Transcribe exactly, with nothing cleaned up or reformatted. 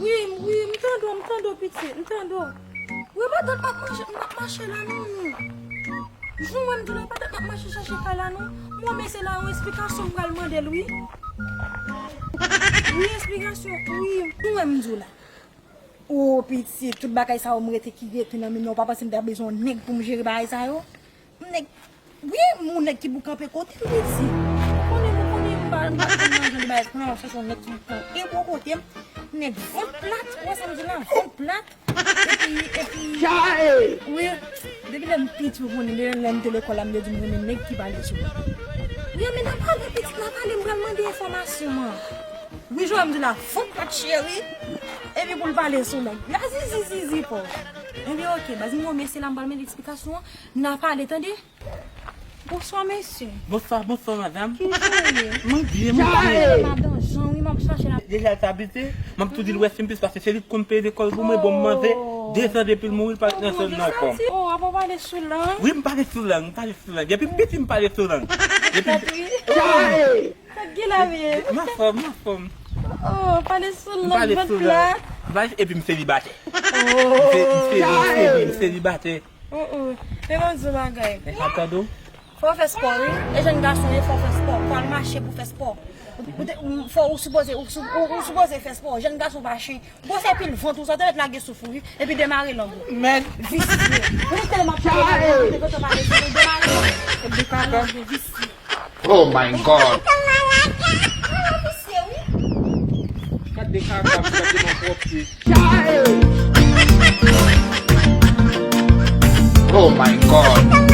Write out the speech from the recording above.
Wi, wi, m tande w, m tande w, pitit, m tande w. Wi, matant m ap manje, m ap mache la, non, non. Jou mwen m di w la, matant m ap mache chache kay la, non. Mwen, men se la yon esplikasyon m pral mande l, wi. Wi, esplikasyon, wi. Jou mwen m di w la. O, pitit, tout bagay sa yo m rete ki rete nan men w. Ou pa panse m ta bezwen yon nèg pou m jere bagay sa yo? Nèg, wi, yon nèg ki pou kanpe kote m, pitit. Ou konnen, ou konnen, m pa, m pa konn nan jan de bagay, kounye a w chache yon nèg ki pou kanpe bò kote m. Nèg vant plat, ou wè sa m di la, vant plat. Epi, epi, wi, depi lè m piti, ou konnen, depi lè m te lekòl la, m te di m renmen nèg ki pale sou mwen. Wi, men n a pale, pitit, n a pale, m pral mande enfòmasyon an. Wi, Joel, m di la, vant plat cheri. Epi pou l pale sou lang. La zizi, zizi, po. Epi, oke, baz, m wè w, men se la m pral mete eksplikasyon an. N a pale, tande? Bonswa, mesye. Bonswa, bonswa, madanm. Kijan w ye? Mwen byen, mwen byen. Mwen rele madan Jan, wi, m ap chache la. Deja l t abite, m ap tou di l wè si m plis pase se li k konn peye lekòl pou mwen, bon, m manje. De zan depi l mouri, l pa ret nan sèl nan kò m. Oh, apa w pale sou lang? Wi, m pale sou lang, m pale sou lang. Depi m piti, m pale sou lang. Depi m... Sa k gen la menm? M anfòm, m anfòm. Oh, pale sou lang, vant plat. Epi m selibatè. M se-, m se-, m se-, m selibatè. Oh, oh. Men ban m di w bagay. Mwen ap tande w. Fò w fè spò, wi. E jèn gason ye, fò w fè spò. Fò w al mache pou fè spò. Ou te, ou, fò ou sipoze, ou, sou-, ou, ou sipoze fè spò. Jèn gason pa chen. Gwosè pil vant ou, sa w te mèt lage souf ou, wi. Epi demare lang ou. Men. Visye. Ou te tèlman pale, ou te kontan pale sou ou, demare lang ou. Demare lang ou, visye. Oh my God! Gade kaka, gade malpwòpte. Oh my God!